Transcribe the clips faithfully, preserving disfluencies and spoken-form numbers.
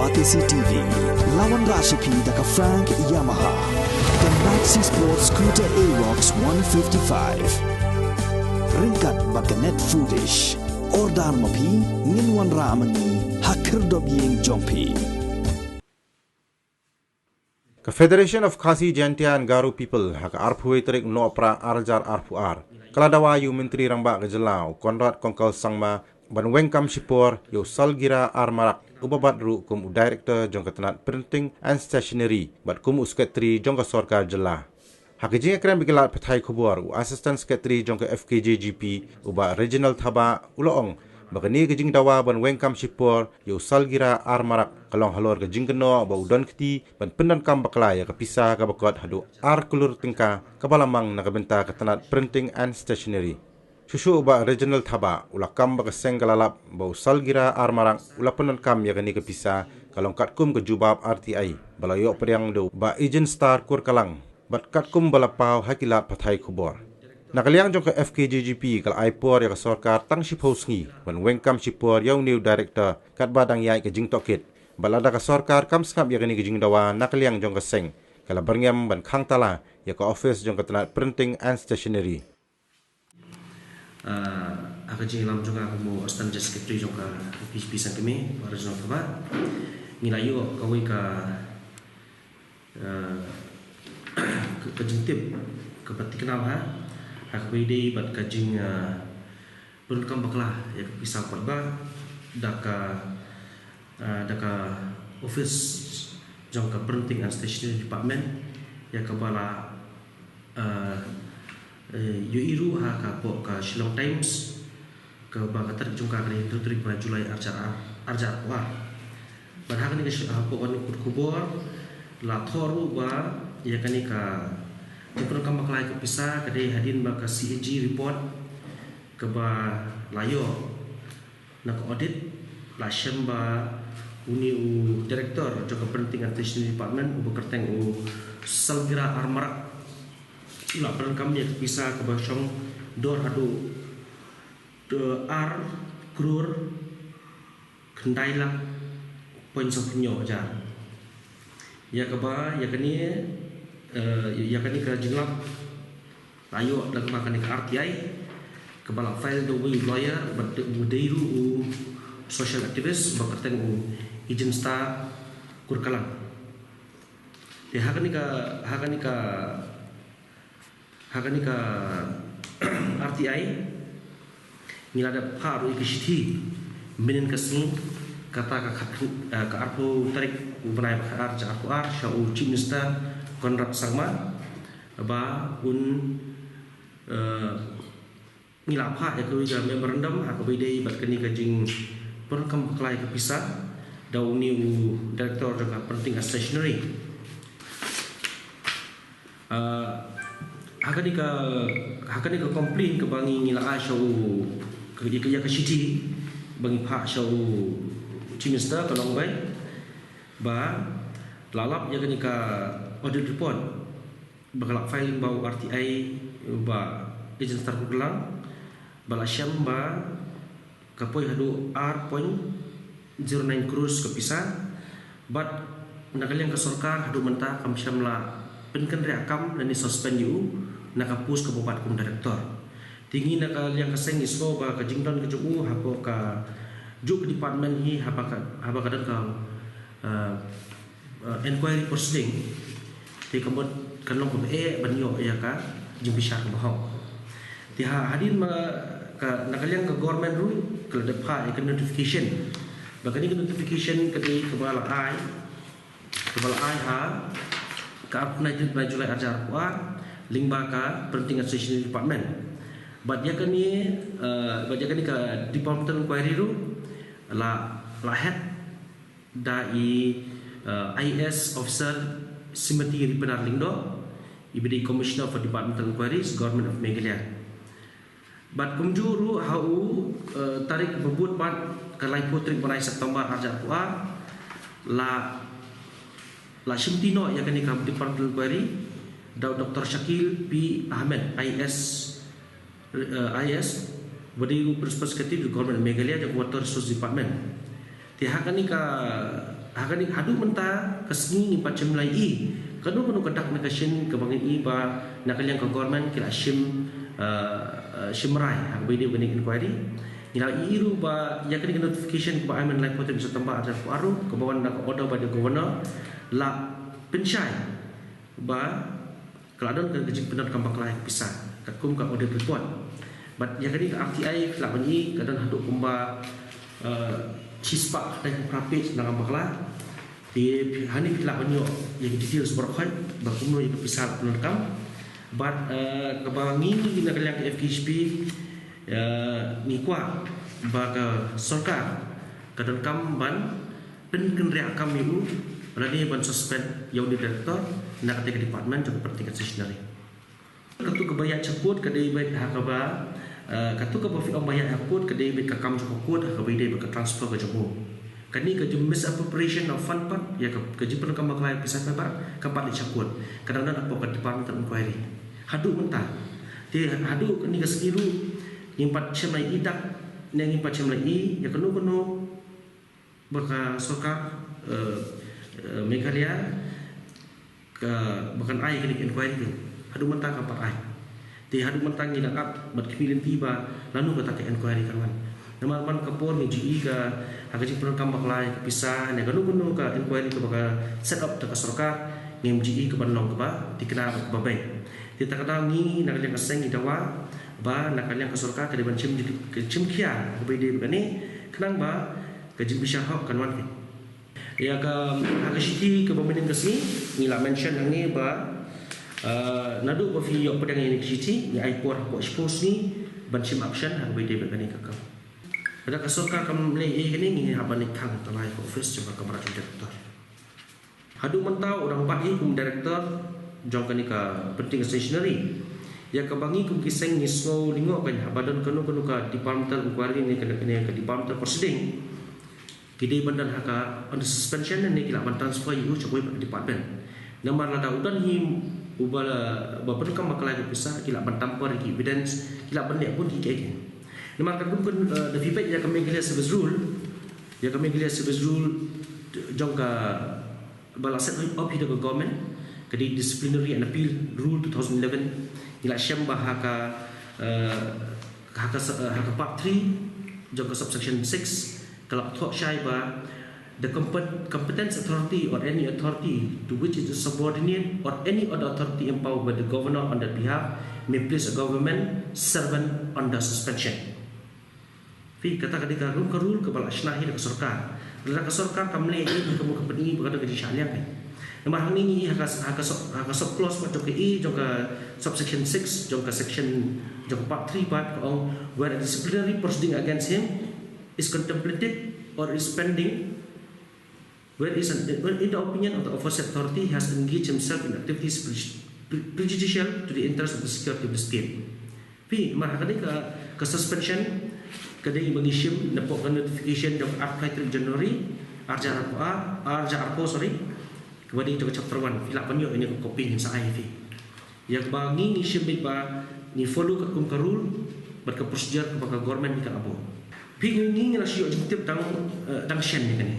Batesi T V, la wanrah sha phi da ka Frank Yamaha. Ka Maxi Sport Scooter Aerox one fifty-five. Ryngkat bad ka Net Foodish. Order ma phi, ngin wanrah ma ngi ha khyrdop ïing jong phi. Ka Federation of Khasi Jaintia and Garo People ha ka arphew tarik Nohprah arhajar arphew ar ka la dawa ïa u Myntri Rangbah ka jylla u Conrad Kongkal Sangma ban weng kam shipor ïa u Salgira R Marak, uba bat ruh kum u Director jong ka tnat Printing and Stationery bad kum u Secretary jong ka sorkar jylla. Ha ka jingïakren bad ki lad pathai khubor, u Assistant Secretary jong ka F K J G P, u Bah Reginald Thabah, u la ong ba kane ka jingdawa ban weng kam shipor ïa u Salgira R Marak ka long halor ka jingkynnoh ba u don kti ban pyndonkam bakla ïa ka pisa kaba kot haduh ar klur tyngka kaba la mang na ka bynta ka tnat Printing and Stationery. Shuh shuh u Bah Reginald Thabah u la kam ba ka seng ka la lap ba u Salgira R Marak u la pyndonkam ïa kane ka pisa ka long katkum ka jubab R T I ba la ïoh pdiang da u Bah Ejen Star Kurkalang bad katkum ba la paw ha ki lad pathai khubor. Na ka liang jong ka F K J G P ka la ai por ïa ka sorkar tang shiphew sngi ban weng kam shipor ïa une u Director katba dang ïaid ka jingtohkit. Bad lada ka sorkar kam sngap ïa kane ka jingdawa na ka liang jong ka seng, ka la byrngem ban khang tala ïa ka office jong ka tnat Printing and Stationery. Ah, ha ka jingïalam jong nga kum u Assistant General Secretary jong ka P G P Sangkmie, Bah Reginald Thabah, ngi la ïoh kawei ka, ah, ka, ka jingtip kaba thikna bha ha kaba ïadei bad ka jing, ah, pyndonkam bakla ïa ka pisa kaba da ka, ah, da ka office jong ka Printing and Stationery Department, ïa kaba la, ah, eh, ïohi ruh ha ka pdeng ka Shillong Times, kaba ka tarik jong ka ka dei hynriew tarik bnai July arhajar ar, arhajar arphew ar. Bad ha kane ka sh-, ha pdeng kane ka khubor la thoh ruh ba ïa kane ka jingpyndonkam bakla ïa ka pisa ka dei hadien ba ka C A G report kaba la ïoh na ka audit la shem ba une u Director jong ka Printing and Stationery Department uba kyrteng u Salgira R Marak u la pyndonkam ïa ka pisa kaba shong dor haduh, eh, ar klur khyndai lak point saw phew hynñiew hajar. Ïa kaba, ïa kane, eh, ïa kane ka jinglap la ïoh da kaba kane ka R T I kaba la file da uwei u lawyer bad u dei ruh u social activist ba kyrteng u Ejen Star Kurkalang. Te ha kane ka, ha kane ka, ha kane ka R T I ngi la dep phah ruh ïa ka shithi mynhynnin ka sngi, kata ka khat, eh, ka arphew tarik u bnai ba khatar arhajar arphew ar sha u Chief Minister Conrad Sangma ba un, eh, ngi la phah ïa kawei ka memorandum ha kaba ïadei bad kane ka jingpyndonkam bakla ïa ka pisa da une u Director jong ka Printing and Stationery. Ah, ha kane ka, ha kane ka complaint kaba ngi, ngi la ai sha u, ka, ïa ka, ïa ka shithi ba ngi phah sha u Chief Minister ka long ba, ba la lap ïa kane ka audit report ba ka la file lyngba u R T I, ba Ejen Star Kurkalang, ba la shem ba ka poi haduh ar point zero nine crores ka pisa, bad na ka liang ka sorkar haduh mynta kam shym la pynkynriah kam lane suspend ïa u na ka post kaba u bat kum Director. Te ngi na ka liang ka seng ngi sngew ba ka jingdon ka jong u hapoh kajuh ka department hi haba ka, haba ka don ka, eh, eh, inquiry proceeding, te ka mut kan long kaba eh ban ïoh ïa ka jingbishar kaba hok. Te ha hadien ba ka, na ka liang ka government ruh ka la dep phah ïa ka notification. Ba kane ka notification ka dei kaba la ai, kaba la ai ha ka arphew nine tarik July arhajar arphew ar lyngba ka Printing and Stationery Department. Bad ïa kane, eh, bad ïa kane ka departmental inquiry ruh la, la head da i, eh, I A S officer Srimati Ripanar Lyngdoh, iba dei Commissioner for Departmental Inquiries, Government of Meghalaya. Bad kumjuh ruh ha u, eh, tarik ba bud pat ka laiphew tarik bnai September arhajar arphew ar la, la shimti noh ïa kane ka departmental inquiry da u Doctor Shakil P Ahmed, I A S, eh, I A S, ba dei ruh Principal Secretary to Government of Meghalaya jong ka Water Resource Department. Te ha kane ka, Ha kane haduh mynta ka sngi ngim pat shym la ïohi kano kano ka dak na ka shin kaba ngi ïohi ba na ka liang ka government ki la shim, eh, eh, shim rai ha kaba ïadei bad kane ka inquiry. Ngi la ïohi ruh ba ïa kane ka notification kaba ai mynta laiphew tarik September arhajar arphew ar kaba wan na ka order by the governor la pynshai ba ka la don ka jingpyndonkam bakla ïa ka pisa katkum ka audit report. Bad ïa kane ka R T I ka la ban ïohi ka don haduh kumba, eh, shispah khatar phra page na ka bakla. Te hangne phi lah ban ïoh ïa ki details baroh khoit ba kumno ïa ka pisa la pyndonkam. Bad, eh, kaba ngi na ka liang ka F K J P, eh, ngi kwah ba ka sorkar ka donkam ban pynkynriah kam ïa u lane ban suspend ïa u director na katei ka department jong ka printing and stationery. Katto kaba ïaid sha court ka dei beit ha kaba, eh, katto kaba phi ong ba ïaid ha court ka dei beit ka kam jong ka court ha kaba ïadei bad ka transfer ka jong u. Kane ka jing misappropriation of fund pat ïa ka, ka jingpyndonkam bakla ïa ka pisa pat kam pat leit sha court. Ka dang don hapoh ka department of inquiry haduh mynta. Te haduh kane ka sngi ruh ngim pat shym la ïohi dak ne ngim pat shym la ïohi ïa kano kano ba ka sorkar, eh, eh, Meghalaya ka, ba kan ai kane ka inquiry ka. Haduh mynta kam pat ai. Te haduh mynta ngi dang ap bad khmih lynti ba lano kata ka inquiry kan wan. Namar man ka por ngi ju ïohi ka ha ka jingpyndonkam bakla ïa ka pisa ne kano kano ka inquiry kaba ka set up da ka sorkar ngim ju ïohi ka ban long kaba thikna bad kaba beit. Te kata ka daw ngi na ka liang ka seng ngi dawa ba na ka liang ka sorkar ka dei ban shim, shim khia kaba ïadei bad kane khnang ba ka jingbishar hok kan wan. Ïa ka, ha ka shithi kaba mynnin ka sngi ngi la mention hangne ba, eh, naduh ba phi ïoh pdiang ïa kane ka shithi ngi ai por hapoh shiphew sngi ban shim action ha kaba ïadei bad kane ka kam. Lada ka sorkar kam leh ei ei kane ngi hap ban leit khang tang ha ka office jong ka kamra jong director. Haduh mynta u dang bat hi kum director jong kane ka printing stationery. Ïa kaba ngi kum ki seng ngi sngew lyngngoh kan haba don kano kano ka departmental inquiry ne kane ka departmental proceeding. Ki dei ban don ha ka under suspension ne ki lah ban transfer ïa u sha kawei pat ka department. Namar lada u don hi uba la, ba pyndonkam bakla ïa ka pisa ki lah ban tamper ïa ki evidence, ki lah ban leh bun ki kiei kiei. Namar katkum ka, eh, da phi peit ïa ka Meghalaya Service Rule, ïa ka Meghalaya Service Rule jong ka ba la set up hi da ka government, ka dei Disciplinary and Appeal Rule two thousand eleven. Ngi la shem ba ha ka, eh, ha ka, eh, ha ka part three jong ka subsection six ka la thoh shai ba the compet-, competent authority or any authority to which it is subordinate or any other authority empowered by the governor on that behalf may place a government servant under suspension. Phi, kata ka dei ka rule, ka rule kaba la shna hi da ka sorkar. Lada ka sorkar kam leh ei ei ka mut ka pyni ba ka don ka jingshah liang. Namar hangne ngi ha ka, ha ka sub, ha ka sub clause pat jong ka A jong ka subsection six jong ka section jong ka part three pat ka ong, where a disciplinary proceeding against him is contemplated or is pending, where is an, where in the opinion of the aforesaid authority he has engaged himself in activities prejud-, pre-, prejudicial to the interest of the security of the state. Phi, namar ha kane ka, ka suspension ka dei ba ngi shim napoh ka notification jong ka arphew lai tarik January arhajar arphew ar, arhajar arphew, sorry. Kaba dei jong ka chapter one, phi lah ban ïoh ïa kane ka copy, ngin sa ai ïa phi. Ïa kaba ngi ngi shim beit ba ngi follow katkum ka rule bad ka procedure kaba ka government ka la buh. Phi, ngi ngi ngi la shu ïoh jingtip dang, eh, dang shen ïa kane.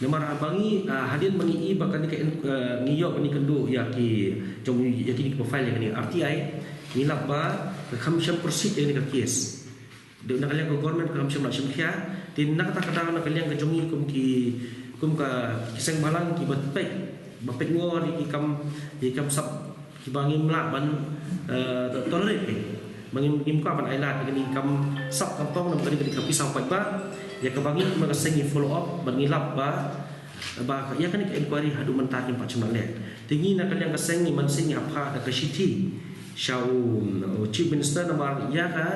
Namar haba ngi, ah, hadien ba ngi i ba kane ka in-, eh, ngi ïoh kane ka kynduh ïa ki jong, ïa kine kiba file ïa kane R T I, ngi lap ba ka kham shym proceed ïa kane ka case. Dei na ka liang ka government ka kham shym la shim khia. Te na kata ka daw na ka liang ka jong ngi kum ki, kum ka, ki seng bhalang kiba peit, ba peit ngor ïa ki kam, ïa ki kam sap kiba ngim lah ban, eh, to-, tolerate. Ba ngim, ngim kwah ban ai lad ïa kine ki kam sap kam pong, namar kane ka dei ka pisa paidbah. Ïa kaba ngi kum ka seng ngi follow up bad ngi lap ba, ba ïa kane ka inquiry haduh mynta kim pat shym la leh. Te ngi na ka liang ka seng ngi mynsiem ngi ap ha da ka shithi sha u, u Chief Minister, namar ïa ka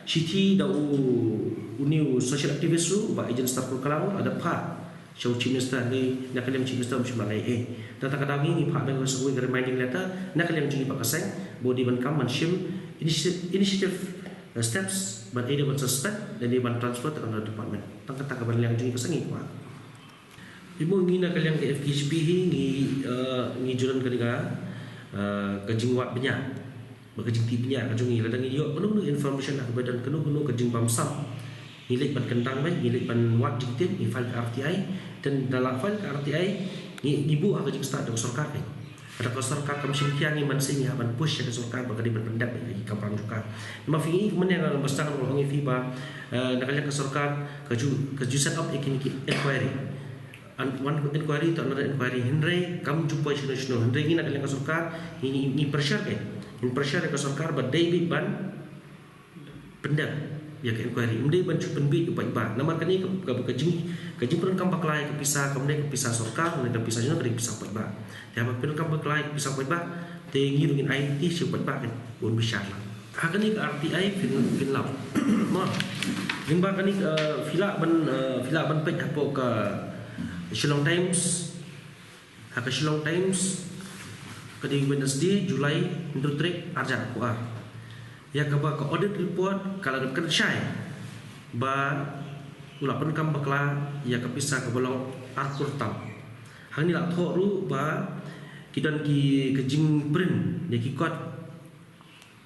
shithi da u, une u social activist ruh, Bah Ejzentstarkul Klang, la dep phah sha u Chief Minister, ne na ka liang Chief Minister um shym la leh ei ei. Te kata ka daw ngi ngi phah biang sha kawei ka reminding letter na ka liang jong ngi pat ka seng, ba u dei ban kam ban shim initi-, initiative, eh, steps ban either ban suspend lane ban transfer to another department. Tang kata kaba na liang jong ngi ka seng ngi kwah. Phi mo, ngi na ka liang ka F K J P hi ngi, eh, ngi ju don kane ka, eh, ka jingwad bniah bad ka jingtip bniah ka jong ngi lada ngi ïoh kano kano information ha kaba don kano kano ka jingbamsap Ngi leit ban kyndang beit, ngi leit ban wad jingtip, ngi file ka R T I. Te da la file ka R T I, ngi, ngi buh ha ka jingstad jong ka sorkar beit. Lada ka sorkar kam shim khia, ngi man sien ngi hap ban push ïa ka sorkar ba ka dei ban pyndep ïa ki kam pang jong ka. Namar phi i mynne nga ba sdang nga ong ïa phi ba, eh, na ka liang ka sorkar ka ju, ka ju set up ïa kine ki inquiry. An, one inquiry to another inquiry, hynrei kam ju poi shano shano. Hynrei ngi na ka liang ka sorkar ngi, ngi, ngi pressure beit, ngi pressure ïa ka sorkar ba dei beit ban pyndep ïa ka inquiry. Ym dei ban shu pynbiej u paidbah. Namar kane ka, ka, ka jing, ka jingpyndonkam bakla ïa ka pisa kam dei ka pisa sorkar, ne ka pisa jong, ka dei pisa paidbah. Te haba pyndonkam bakla ïa ka pisa paidbah, te ngi ruh ngin ai tieng sha u paidbah, kan un bishar lang. Ha kane ka R T I phin, phin lap. Mo. Lyngba kane, eh, phi lah ban, eh, phi lah ban peit hapoh ka Shillong Times. Ha ka Shillong Times, ka dei Wednesday, July, hynriew tarik, ar hajar arphew ar. Ïa kaba ka audit report ka la dep kren shai ba u la pyndonkam bakla ïa ka pisa kaba long arphew tam. Hangne la thoh ruh ba ki don ki, ka jingprint ïa ki kot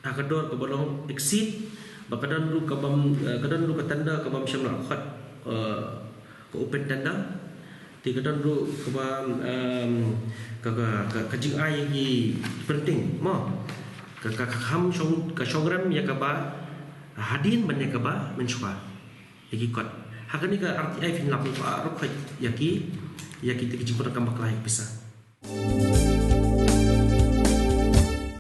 ha ka dor kaba long exceed, ba ka don ruh ka bym, eh, ka don ruh ka tender ka bym shym la khot, eh, ka open tender. Te ka don ruh kaba, em, ka, ka, ka, ka jingai ïa ki printing, mo. Ka, ka, ka kham shong, ka shong rem ïa kaba hadien ban ïa kaba mynshuwa ïa ki kot. Ha kane ka R T I phin lap ruh, ah, ruh khot ïa ki, ïa ki, ki jingpyndonkam bakla ïa ki pisa.